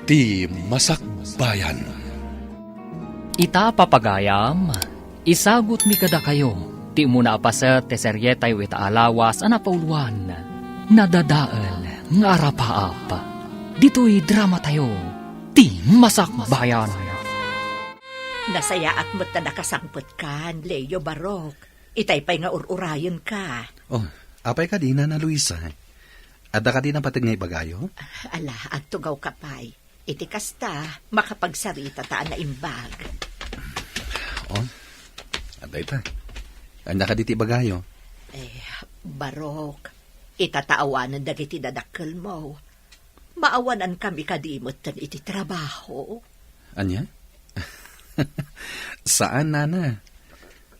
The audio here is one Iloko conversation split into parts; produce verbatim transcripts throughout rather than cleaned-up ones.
Ti Masakbayan. Ita, papagayam, isagutmi kadakayo ti umuna a paset ti serietayo ita a lawas a napauluan, Nadadael nga Arapaap. Ditoy dramatayo, Ti Masakbayan. Nasayaat met ta nakasangpetkan, Leo, Barok. Itay pay nga ur-urayenka. Oh, apay kadi, Nana Luisa? Adda kadi napateg nga ibagayo? Ala, agtugawka pay. Iti kasta, makapagsaritata a naimbag. Oh, adda ita. Ania kadi ti ibagayo? Eh, Barok, ita ta awanen dagiti dadakkelmo. Maawanankami kadi metten iti trabaho? Ania? Saan, Nana.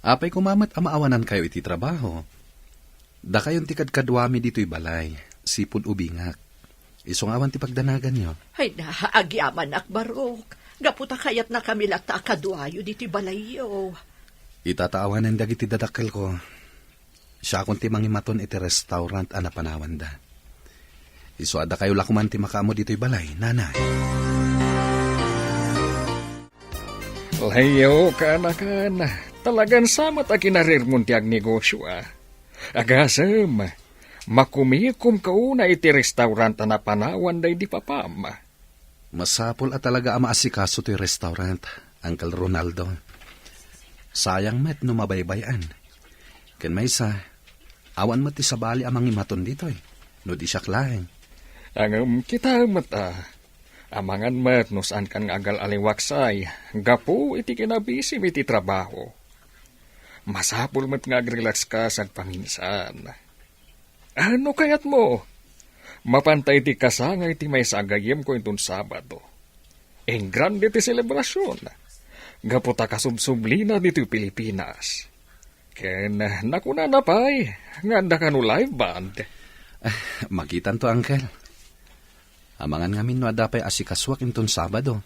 Apay koma met a maawanankayo iti trabaho? Dakayon ti kadkaduami ditoy balay, sipud ubingak. Isu nga awan ti pagdanaganyo. Ay na, agyamanak, Barok. Gapu ta kayatnakami latta a kaduayo ditoy balayyo. Ita ta awanen dagiti dadakkelko. Siakon ti mangimaton iti restaurant a napanawanda. Isu a dakayo la koman ti makaammo ditoy balay, Nana. Leo, kaanakan, talagan sa met a kinarirmon ti agnegosio, a. Agasem, makumikomka unay iti restaurant a napanawanda idi papam. Masapul a talaga a maasikaso toy restaurant, Uncle Ronaldo. Sayang met no mabaybay-an. Ken maysa, awan met ti sabali a mangimaton ditoy, no di siak laeng. Ngem kitaem met, a, amangan met no saankan nga agal-aliwaksay gapu iti kinabisim iti trabaho. Masapul met nga agrelaxka sagpaminsan. A, no kayatmo, mapanta iti kasangay ti maysa a gayyemko inton Sabado. Engrande ti selebrasion, gapu ta kasubsublina ditoy Pilipinas. Ken nakunana pay nga adda kano live band. Ah, makitanto, Uncle. Amangan ngamin no adda pay asikasuak inton Sabado.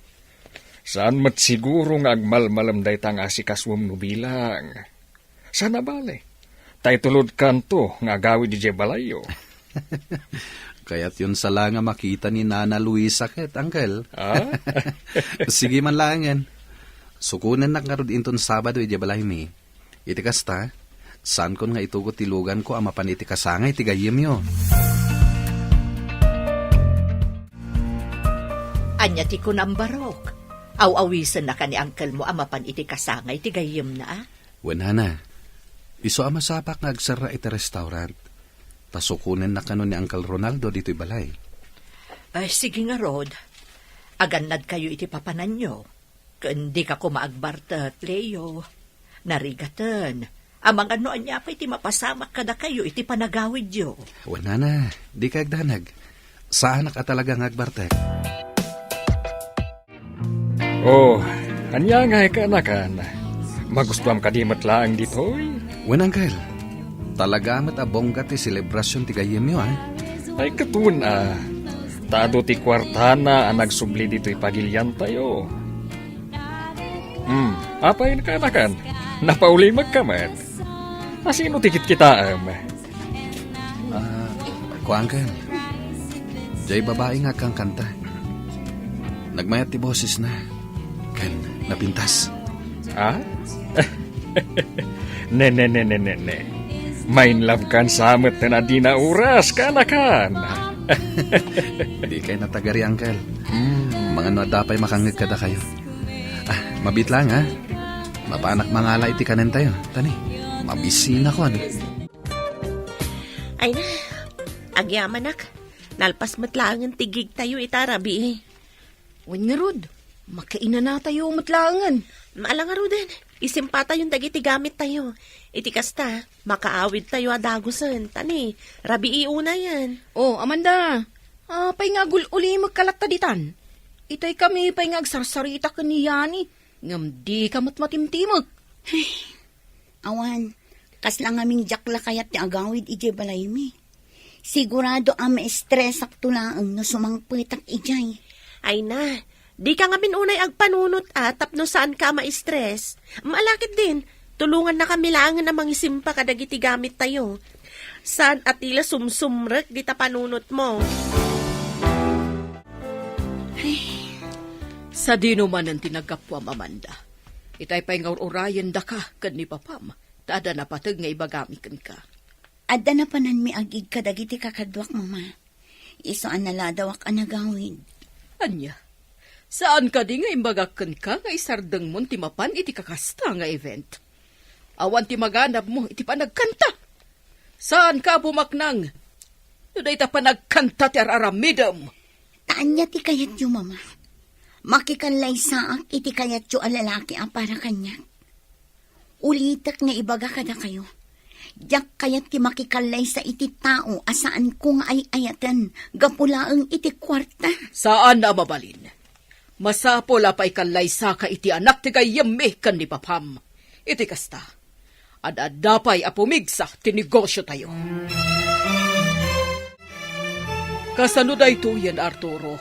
Saan met siguro nga agmalmalem dayta nga asikasuem no bilang. Saan a bale, ta itulodkanto nga agawid idiay balayyo. Kayatyon sa la nga makita ni Nana Luisa ket, Uncle. Ah? Sige man laengen. Sukonennak ngarud inton Sabado idiay balaymi. Iti kasta, saankon nga itugot ti luganko a mapan iti kasangay ti gayyemyo. Ania ti kunam, Barok? Aw-awisennaka ni uncle mo a mapan iti kasangay ti gayyemna, a? Wen, Nana. Isu a masapak nga agserra iti restaurant. Ta sukonennak kano ni Uncle Ronaldo ditoy balay. Ay, sige ngarud. Agannadkayo iti papananyo. Ken dika koma agbartek, Leo. Narigaten. Amangan no ania pay ti mapasamak kadakayo iti panagawidyo. Wen, Nana, dika agdanag. Saanak a talaga nga agbartek. Oh, ania ngay kaanakan? Magustuam kadi met laeng ditoy? Wen, Uncle. Talaga met a bongga ti selebrasion ti gayyemyo, a. Ay, ket wen, a. Ta adu ti kuartana a nagsubli ditoy pagiliantayo. Hmm, apay kaanakan? Napaulimekka met. A, sino ti kitkitaem? Ah, kuankan. Diay babai nga agkankanta. Nagmayat ti bosesna. Ken napintas. Ah? Ne, ne, ne, ne, ne, ne. Mainlove kan sa met ten a dina oras, kaanakan. Dikay natagari, Uncle. Hmm. Amangan no adda pay makangngeg kadakayo. Ah, mabiit laeng, a. Mapanak mangala iti kanentayo. Tani, mabisinakon. Ay na, agyamanak. Nalpas met laengen ti gigtayo ita rabii. Wen ngarud, makainanatayo met laengen. Ala ngaruden, isimpatayon dagiti gamittayo. Iti kasta, makaawidtayo a dagusen. Tani, rabii unayen. Oh, Amanda, apay nga agul-ulimekka latta ditan? Itay kami pay nga agsarsarita ken ni Yani, ngem dika met matimtimek. Awan, kasla ngamin diak la kayat ti agawid idiay balaymi. Sigurado a maestresakto laeng no sumangpetak idiay. Ay na, dika ngamin unay agpanunot a tapno saanka a maestres. Ala ketdin, tulongannakami laengen a mangisimpa kadagiti gamittayo. Saan a ti la sumsumrek dita panunotmo. Ay, Sadino manen ti naggapuam, Amanda? Itay pay nga ur-urayendaka ken ni papam, ta adda napateg nga ibagami kenka. Adda napananmi agig kadagiti kakaduak, Mama. Isu a naladawak a nagawid. Ania? Saan kadi nga imbagak kenka nga isardengmon ti mapan iti kakasta nga event? Awan ti maganabmo iti panagkanta. Saanka a bumaknang no dayta panagkanta ti ar-aramidem. Ta ania ti kayatyo, Mama? Makikallaysaak iti kayatyo a lalaki a para kaniak? Ulitek nga ibaga kadakayo, diak kayat ti makikallaysa iti tao a saanko nga ay-ayaten gapu laeng iti kuarta. Saan a mabalin. Masapul a paikallaysa ka iti anak ti gayyemmi ken ni papam. Iti kasta, ad-adda pay a pumigsa ti negosyo tayo. Kasano daytoyen, Arturo?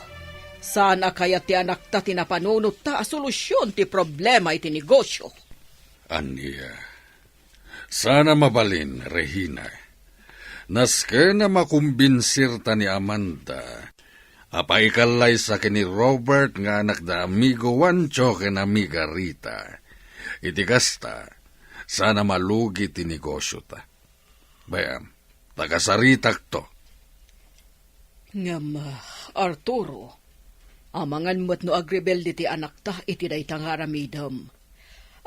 Saan a kayat ti anakta ti napanunot ta a solusion ti problema iti negosyo? Ania? Saan a mabalin, Regina. Nasken a makumbinsirta ni Amanda a paikallaysa ken ni Robert nga anak da amigo Juancho ken amiga Rita. Iti kasta, saan a malugi ti negosyota. Bay-am, ta kasaritakto. Ngem, ah, Arturo, amangan met no agrebelde ti anakta iti dayta nga aramidem.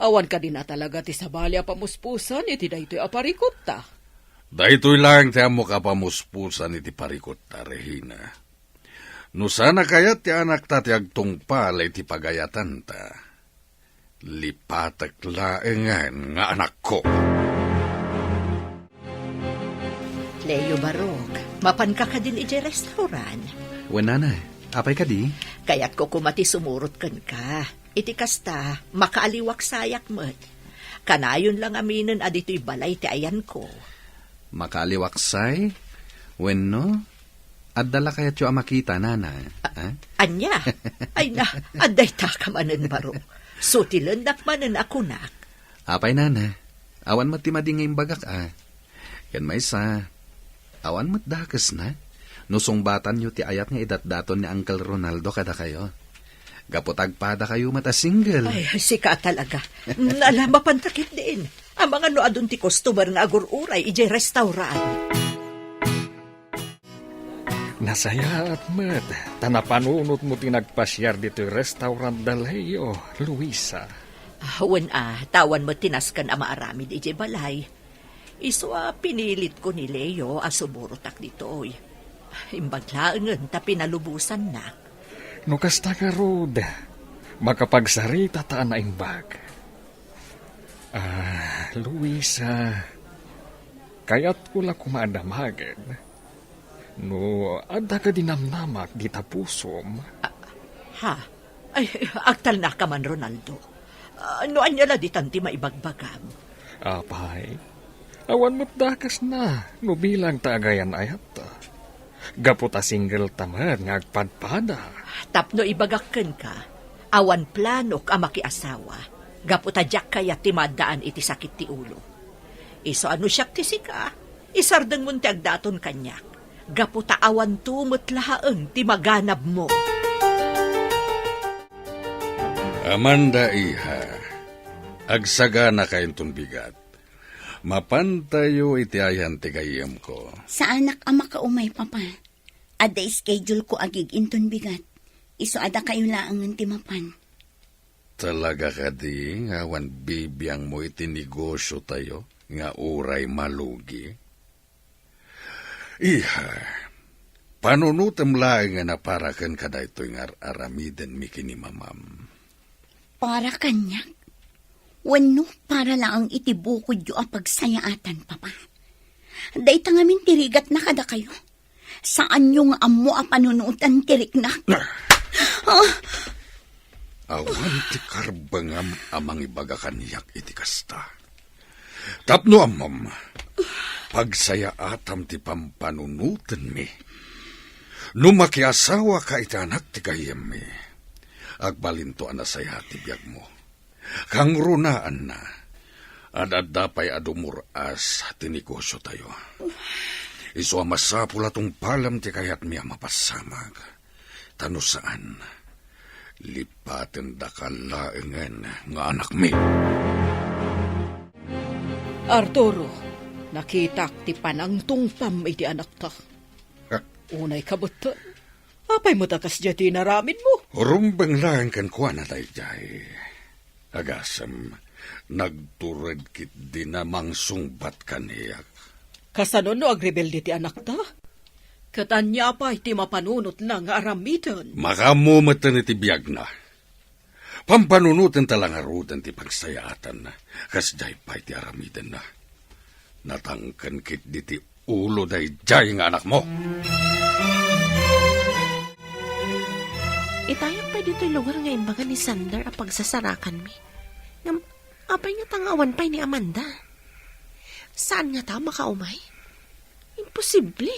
Awan kadin a talaga ti sabali a pamuspusan iti daytoy a parikutta? Daytoy laeng ti ammok a pamuspusan iti parikutta, Regina. No saan a kayat ti anakta ti agtungpal iti pagayatanta, lipatek laengen nga anakko. Leo Barok, mapanka kadin idiay restaurant? Wen, nana, apay kadi? Kayatko koma ti sumurot kenka. Iti kasta, makaaliwaksayak met. Kanayon la ngaminen a ditoy balay ti ayanko. Makaaliwaksay? Wenno, adda la kayatyo a makita, nana? A-, ah? Ania? Ay na, adda ita ka manen, Barok. Sutilennak manen a kunak. Apay, nana, awan met ti madi nga imbagak, a. Ken maysa, awan met dakesna no sungbatanyo ti ayat nga idatdaton ni Uncle Ronaldo kadakayo. Gapu ta agpadakayo met a single. Ay, sika talaga. Nala, mapanta ketdin. Amangan no adun ti customer nga agur-uray idiay restaurant. Nasayaat met ta napanunotmo ti nagpasiar ditoy restaurant da Leo, Luisa. Ah, wen a, ta awan met ti nasken a maaramid idiay balay. Isu a pinilitko ni Leo a sumurotak ditoy. Imbag laengen ta pinalubosannak. No kasta ngarud, makapagsarita ta a naimbag. Ah, Luisa, kayatko la koma a damagen no adda kadi namnamak dita pusom. Ah, ha? Ay, agtalnaka man, Ronaldo. Ah, no ania la ditan ti maibagbagam? Apay, awan met dakesna no bilang ta agayan-ayatta. Gapu ta single ta met nga agpadpada. Tapno ibagak kenka, awan planok a makiasawa. Gapu ta diak kayat ti maaddaan iti sakit ti ulo. Isu a no siak ti sika, isardengmon ti agdaton kaniak. Gapu ta awanto met laeng ti maganabmo. Amanda, iha, agsaganaka inton bigat. Mapantayo iti ayan ti gayyemko. Saanak a makaumay, Papa. Adda schedule ko agig inton bigat. Isu a dakayo laengen ti mapan. Talaga kadi nga awan bibiangmo iti negosyo tayo nga uray malugi? Iha, panunotem laengen a para ken kadaytoy nga ar-aramidenmi ken ni mamam. Para kaniak? Wenno para laeng iti bukodyo a pagsayaatan, Papa? Dayta ngamin ti rigatna kadakayo. Saanyo nga ammo a panunotan ti riknak. Ah! Ah! Awan ti karbengam a mangibaga kaniak iti kasta. Tapno ammom, pagsayaatam ti pampanunotenmi. No makiasawaka iti anak ti gayyemmi, agbalinto a nasayaat ti biagmo. Kangrunaan, ad-adda pay a dumur-as ti negosyo tayo. Isu a masapul a tungpalem ti kayatmi a mapassamag. Ta no saan, Lipatendakan laengen nga anakmi. Arturo, nakitak ti panangtungpam iti anakta. Unay kabutten. Apay met a kasdiay ti inaramidmo? Rumbeng laeng kenkuana daydiay. Agasem, nagtured ketdi a mangsungbat kaniak. Kasano no agrebelde ti anakta? Ket ania pay ti mapanunotna nga aramiden? Makaammo metten iti biagna. Pampanunotenta la ngaruden ti pagsayaatanna, kasdiay pay ti aramidenna. Natangken ketdi ti ulo daydiay nga anakmo. Itayak pay ditoy lugar nga imbaga ni Sander a pagsasarakanmi. Ngem, apay ngata nga awan pay ni Amanda? Saan ngata a makaumay? Imposible.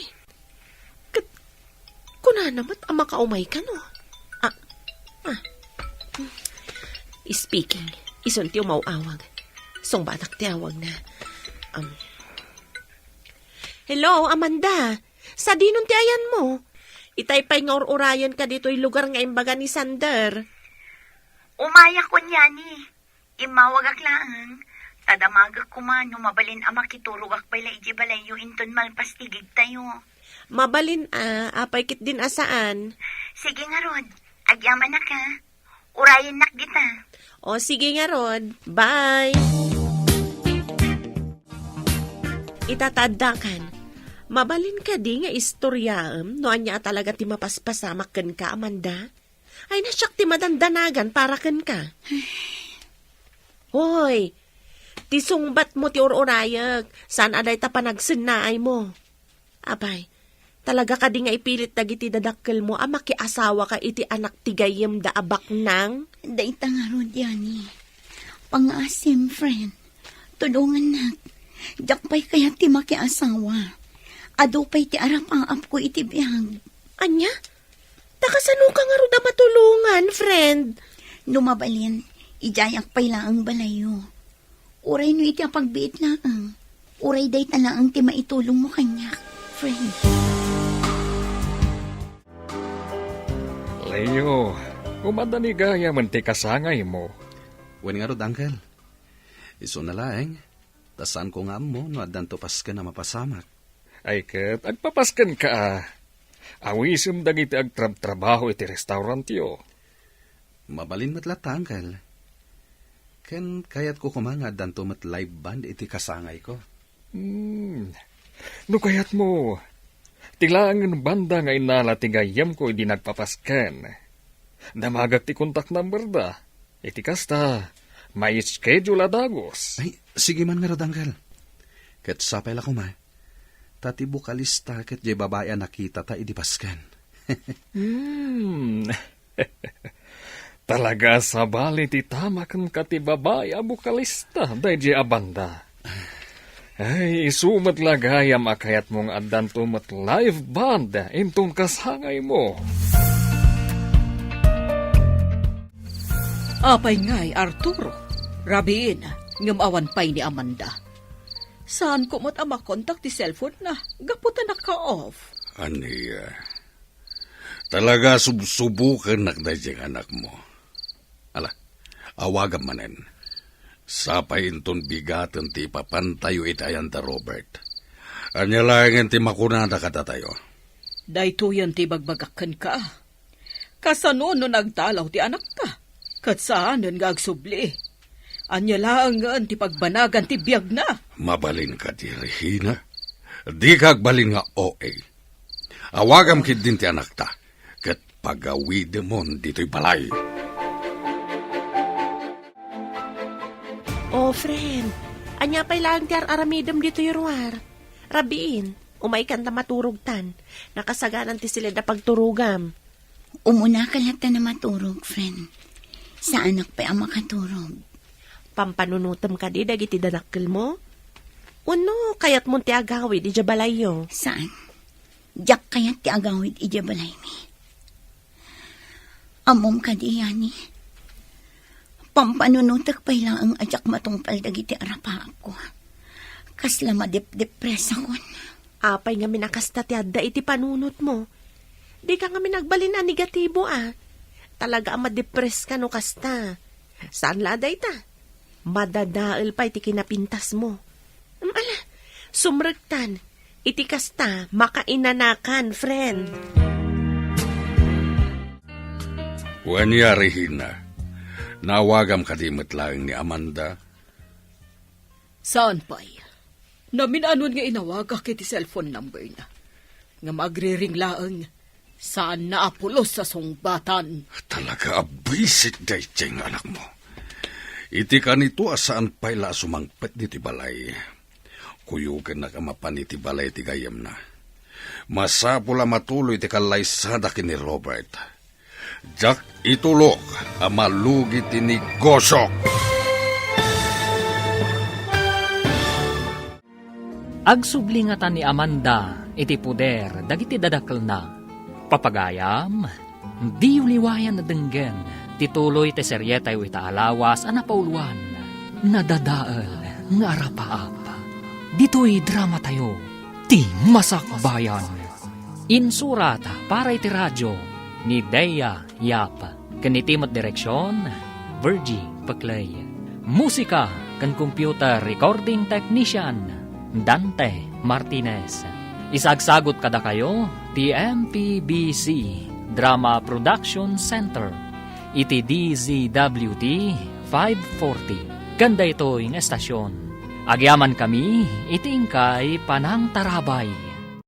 Ket kunana met a makaumay kano. Ah, ah. Speaking, isun ti umaw-awag. Sungbatak ti awagna. Um. Hello, Amanda. Sadinon ti ayanmo? Itay pay nga ur-urayenka ditoy lugar nga imbaga ni Sander. Umayak, kunyani. Immawagak laeng, ta damagek koma no mabalin a makiturogak pay la idiay balayyo inton malpas ti gigtayo. Mabalin a, apay ketdin a saan? Sige ngarud, agyamanak a. Urayennak dita. O, sige ngarud. Bye! Ita ta addakan. Mabalin kadi nga istoriaem no ania a talaga ti mapaspasamak kenka, Amanda? Ay, na siak ti madandanagan para kenka. Hoy, ti sungbatmo ti ur-urayek, saan a dayta panagsennaaymo. Apay, talaga kadi nga ipilit dagiti dadakkelmo a makiasawaka iti anak ti gayyemda a baknang? Dayta ngarud, Yani. Pangngaasim, friend. Tulongannak. Diak pay kayat ti makiasawa. Adu pay ti arapaapko iti biag. Ania? Ta kasanoka ngarud a matulongan, friend? No mabalin, idiayak pay laeng balayyo. Uray no iti a pagbiit laeng. Uray dayta laeng ti maitulongmo kaniak, friend. Leo, umadda ni gayamen ti kasangaymo. Wen ngarud, Uncle. Isuna laeng, ta saanko nga ammo no addanto pasken a mapasamak. Ay ket, agpapaskenka a. Awisem dagiti agtrabtrabaho iti restaurantyo. Mabalin met latta, Uncle. Ken kayatko koma nga addanto met live band iti kasangayko. Hmm. No kayatmo, ti laengen banda nga inala ti gayyemko idi nagpapasken. Damagek ti contact number da. Iti kasta, mai-schedule a dagus. Ay, sige man ngarud, Uncle. Ket sapay la koma, ta ti bokalista ket diay babai a nakitata idi pasken. Hmm. Talaga a sabali ti tama kenka ti babai a bokalista daydiay a banda. Ay, isu met la gayam a kayatmo nga addanto met live band inton kasangaymo. Apay ngay, Arturo? Rabiin, ngem awan pay ni Amanda. Saanko met a makontak ti cellphone na, gapu ta naka-off. Ania? Talaga subsubukennak daydiay nga anakmo. Ala, awagam manen. Sapay inton bigaten ti ipapantayo iti ayan da Robert. Ania laengen ti makunada kadatayo? Daytoyen ti ibagbagak kenka. Kasano no nagdalaw ti anakta? Ket saanen nga agsubli. Ania laengen ti pagbanagan ti biagna? Mabalin kadi, Regina? Dika agbalin nga O A. Awagam ketdin ti anakta, ket pagawidemon ditoy balay. Oh, friend, ania pay laeng ti ar-aramidem ditoy ruar? Rabiin, umaykan ta maturogtan. Nakasaganan ti siled a pagturogam. Umunaka latta a maturog, friend. Saanak pay a makaturog. Pampanunotem kadi dagiti dadakkelmo? Wenno kayatmon ti agawid idiay balayyo? Saan. Diak kayat ti agawid idiay balaymi. Ammom kadi, Yani? Pampanunotek pay laeng a diak matungpal dagiti arapaapko. Kasla madepdepresakon. Apay ngamin a kasta ti adda iti panunotmo? Dika ngamin agbalin a negatibo a. talaga a madepress ka no kasta. Saan la a dayta? Madadael pay ti kinapintasmo. Ala, sumrektan. Iti kasta, makainanakan, friend. Wen, Regina, naawagam kadi met laeng ni Amanda? Saan pay. Naminanon nga inawagak iti cellphone number na. Ngem agriring laeng, saanna a pulos a sungbatan. Talaga a buisit daydiay nga anakmo. Iti kanito a saan pay la a sumangpet ditoy balay, kuyogennak a mapan iti balay ti gayyemna. Masapul a matuloy ti kallaysada ken ni Robert. Diak itulok a malugi ti negosiok. Agsubli ngata ni Amanda iti poder dagiti dadakelna. Papagayam, diyo liwayan a denggen ti tuloy ti serietayo ita a lawas a napauloan, Nadadael nga Arapaap. Ditoy dramatayo, ti Masakbayan. Insurat para iti radio ni Dea Yap, ken iti met direksion, Virgie Peclay. Musika ken computer recording technician, Dante Martinez. Isagsagut kadakayo ti M P B C Drama Production Center iti D Z W T five forty. Ken daytoy nga estasion, agyamankami iti inkay panangtarabay.